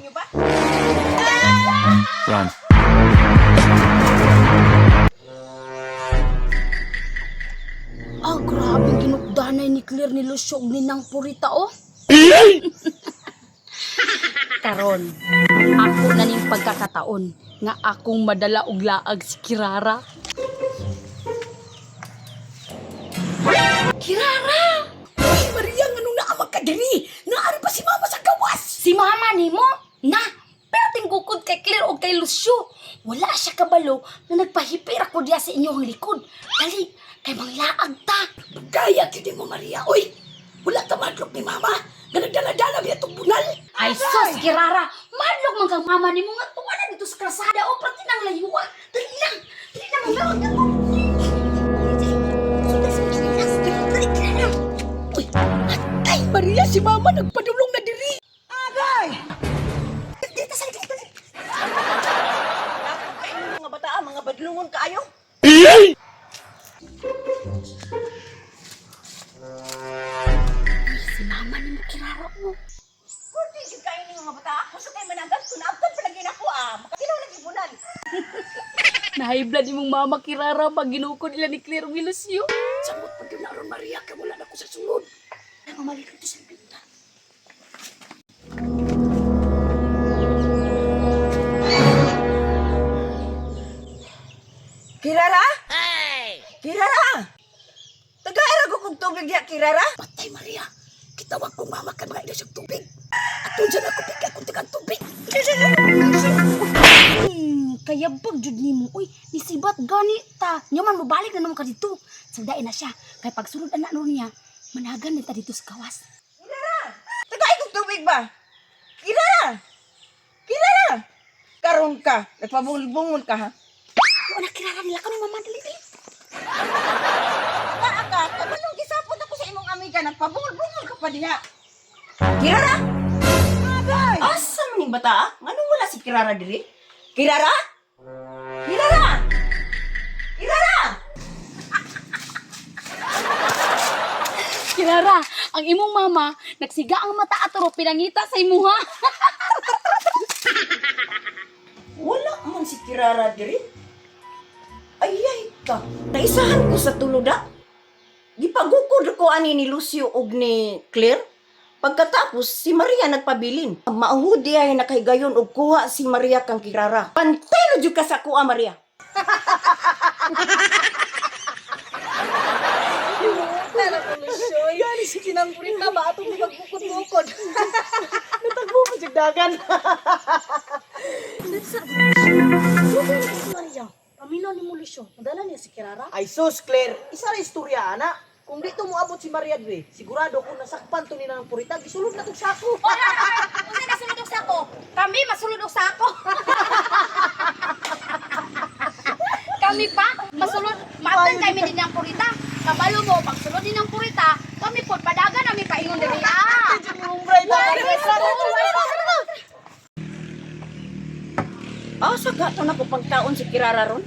ninyo ba? Run. Ah, grabe ginukdanay ni Claire ni Lucio ug ni Nang Purita oh. Karon, ako na ning pagkakataon nga akong madala og laag si Kirara. Kirara! Uy, Maria, nganong naamag ka diri? Naari pa si Mama sa gawas! Si mama nimo? Na, pero gukod kay Claire o kay Lucio. Wala siya kabalo na nagpahipir ako diya sa inyong likod. Dali, kay manglaag ta. Gaya gyud mo, Maria, oy! Wala ta madlok ni Mama! Nga nagdala-dala biya tong bunal! Ay sus, Kirara! Madlok man kang mama nimo nga tuwa na dito sa krasada o prati nang layuan. Dali lang! Dali lang, manglaag na ko! Dali, Kirara! Uy, atay, Maria, si Mama nagpadulong na diri! Agay! Dito sa dito. Mga bata, mga badlungon kaayo. Si mama nimo, Kirara o. Pwede jud kayo ni mga bata. Gusto kayo managat kung naabtan pa lagi nako ah. Makakilaw lagi bunan. Nahiblad imong mama, Kirara, pag ginukod nila ni Claire ug ni Lucio. Samot pa gyud na ron, Maria, kay wala na ko sa sulod. Ay, mamalik dito sa binta. Kirara? Hey! Kirara! Tagaira ko kog tubig diya, Kirara. Patay, Maria. Kitawag kong mama kay mga ina siyang tubig. Atun dyan ako bigay kong tagang tubig. Kaya bag jud nimo uy, nisibat gani ta. Nyoman mobalik na naman ka dito. Sagdain na siya. Kay pagsulod ana no niya, managan na ta dito sa gawas. Tagay kog tubig ba? Kirara! Kirara! Karon ka, nagpabungol-bungol ka ha. Tuwa na Kirara nila kanu mama dali dali. Taa ka, kabalong gisapot ako sa imong amiga, nagpabungol-bungol ka pa diha. Kirara! Asa man ning bata? Ah? Nganong wala si Kirara diri? Kirara? Kirara! Kirara! Kirara, ang imong mama nagsiga ang mata atoro pinangita sa imuha. Wala man si Kirara diri. Ayay ka. Naisahan ko sa tuloda. Gipagukod ko ani ni Lucio og ni Claire. Pagkatapos, si Maria nagpabilin. Mauhudi ay nakahigayon og kuha si Maria kang Kirara. Pantelo jud ka sa kuha, Maria. Gani si Kinang Purita ba atong magbukod-bukod. Natagbo pa jud dagan. Si Maria, paminaw ni mo Lucio. Madala niya si Kirara. Ay sus, Claire, isa ra istorya ana. Kung dito moabot si Maria dre, sigurado kung nasakpan to ni ng Purita, gisulod na tong sako. Unsa na sulod og sako? Kami masulod og sako. Kami pa masulod maatun kay mi din ang purita. Kabalo mo pagsulod din ang purita, kami pod padagan nami paingon diri. Ah. Asa ka to na ko pagtaon si Kirara ron?